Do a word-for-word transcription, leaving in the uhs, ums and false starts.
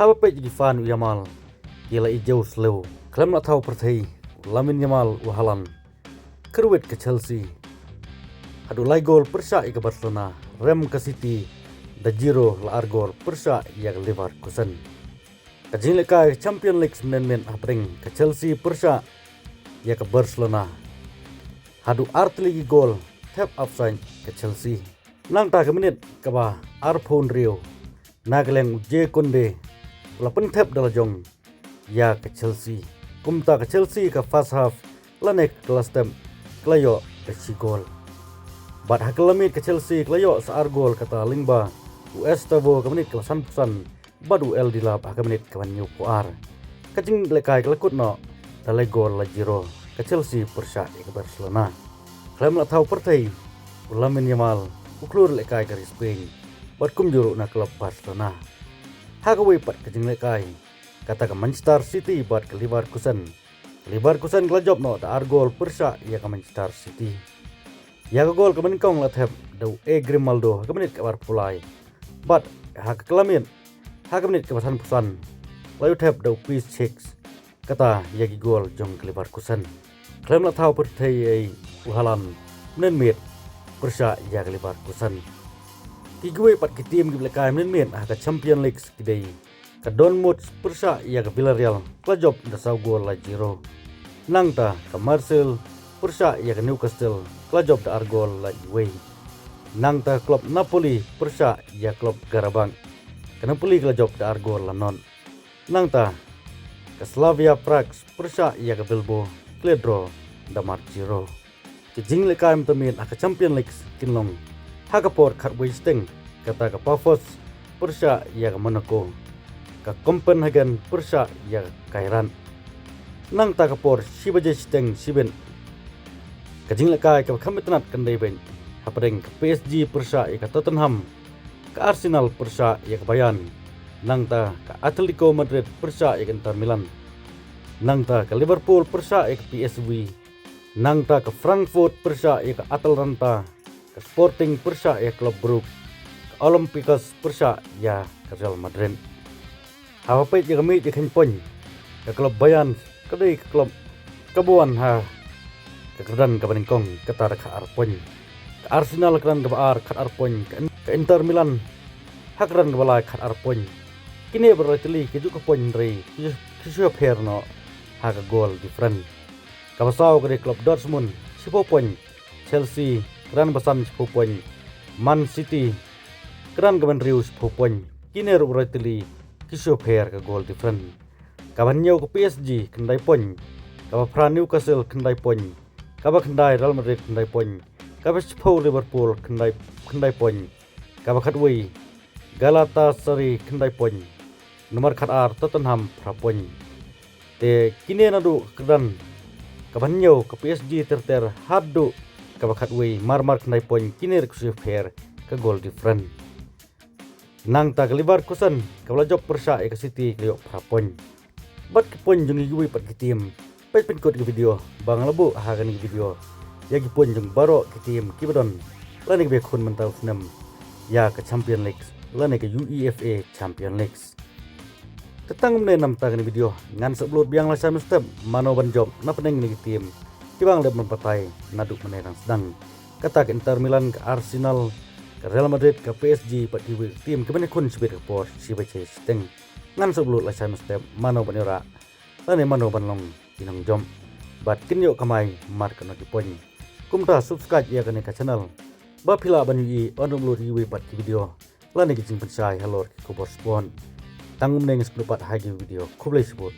Haba peit ïa ki fan u Yamal, ki la ïa jew slem. Khlem la thaw pyrthei, u Lamine Yamal u Haaland, kyrwit ka Chelsea haduh lai gol pyrshah ïa ka Barcelona. Rem ka City da zero la ar gol pyrshah ïa ka Leverkusen. Ka jinglehkai ka Champions League mynmiet hapdeng ka Chelsea pyrshah ïa ka Barcelona. Haduh ar tylli ki gol thep offside ka Chelsea. Nangta ka minit kaba arphew hynriew, na ka liang u Jules Koundé u la pynthep da la jong ïa ka Chelsea. Kumta ka Chelsea ka first half lane ka la step ka la ïoh da shi gol. Bad ha ka lamiet ka Chelsea ka la ïoh sa ar gol, kata lyngba u Estevao ka minit kaba sanphew san bad u El Delap ha ka minit kaba hynñiewphew ar. Ka jinglehkai ka la kut noh da lai gol la zero, ka Chelsea pyrshah ïa ka Barcelona. Khlem la thaw pyrthei, u Lamine Yamal u khlur lehkai ka ri Spain bad kumjuh ruh na klub Barcelona. Ha kawei pat ka jinglehkai, kata ka Manchester City bad ka Leverkusen. Ka Leverkusen ka la jop noh da ar gol pyrshah ïa ka Manchester City. Ïa ka gol kaba nyngkong la thep da u A Grimaldo ha ka minit kaba arphew lai. Bad ha ka lamiet, ha ka minit kaba sanphew san, la ïoh thep da u Piszczek. Kata ïa ki gol jong ka Leverkusen. Khlem la thaw pyrthei, u Haaland mynmiet pyrshah ïa ka Leverkusen. Ki kiwei pat ki tim kiba lehkai mynmiet ha ka Champions League ki dei ka Dortmund pyrshah ïa ka Villarreal, ka la jop da saw gol la zero. Nangta ka Marseille pyrshah ïa ka Newcastle, ka la jop da ar gol la wei. Nangta ka klub Napoli pyrshah ïa ka klub Qarabag, ka Napoli ka la jop da ar gol la not. Nangta ka Slavia Prague pyrshah ïa ka Bilbao, ka la draw da mar zero. Ki jinglehkai mynta mynmiet ha ka Champions League kin long ha ka por khatwei shiteng, kata ka Pafos pyrshah ïa ka Monaco, ka Copenhagen pyrshah ïa ka Kairat. Nangta ka por shi baje shiteng shibit, ka jinglehkai kaba kham itynnad kan dei beit hapdeng ka P S G pyrshah ïa ka Tottenham, ka Arsenal pyrshah ïa ka Bayern, nangta ka Atletico Madrid pyrshah ïa ka Inter Milan, nangta ka Liverpool pyrshah ïa ka P S V, nangta ka Frankfurt pyrshah ïa ka Atalanta, ka Sporting pyrshah ïa ka Club Brugge, ka Olympiacos pyrshah ïa ka Real Madrid. Haba peit ïa ka miej ïa ka khein point, ka klub Bayern ka dei ka klub kaba wan ha ka kyrdan kaba nyngkong, kata da khatar point. Ka Arsenal ha ka kyrdan kaba ar khatar point, ka In-, ka Inter Milan ha ka kyrdan kaba lai khatar point. Kine baroh lai tylli kajuh ka point, hynrei ki, ki shu pher noh ha ka goal difference. Kaba saw ka dei ka klub Dortmund, shiphew point. Chelsea, kyrdan ba san, shiphew point. Man City, kyrdan kaba hynriew, shiphew point. Kine ruh baroh lai tylli ki shu pher ka goal difference. Kaba hynñiew ka P S G, khyndai point. Kaba phra Newcastle, khyndai point. Kaba khyndai Real Madrid, khyndai point. Kaba shiphew Liverpool, khyndai, khyndai point. Kaba khatwei Galatasaray, khyndai point. Namar khatar Tottenham, phra point. Te kine naduh ka kyrdan kaba hynñiew ka P S G ter ter haduh kaba khatwei, mar mar khyndai point, kine ruh ki shu pher ka goal difference. Nangta ka Leverkusen kaba la jop pyrshah ïa ka City, ka la ïoh phra point. Bad ki point jong kiwei pat ki tim, peit pynkut ka video ba nga la buh ha kane ka video ïa ki point jong baroh ki tim kiba don lane kiba ïakhun mynta u snem ïa ka Champions League lane ka UEFA Champions League. Te tang kumne namar kane ka video, ngan sa upload biang lashai mynstep mano ban jop na pdeng kine ki tim kiba nga la dep ban batai naduh mynne tang sdang. Kata ka Inter Milan, ka Arsenal, ka Real Madrid, ka P S G bad kiwei ki tim kiban ïakhun shibit ha ka por shi baje shiteng. Ngan sa upload lashai mynstep mano ban ïoh rah lane mano ban long ki nongjop bad kin ïoh kamai markano ki point. Kumta subscribe ïa kane ka channel ba phi lah ban ïohi ban upload kiwei pat ki video lane ki jingpynshai halor ki khubor sport. Tang kumne, ngin sa ïakynduh pat ha ki video. Khublei shibun.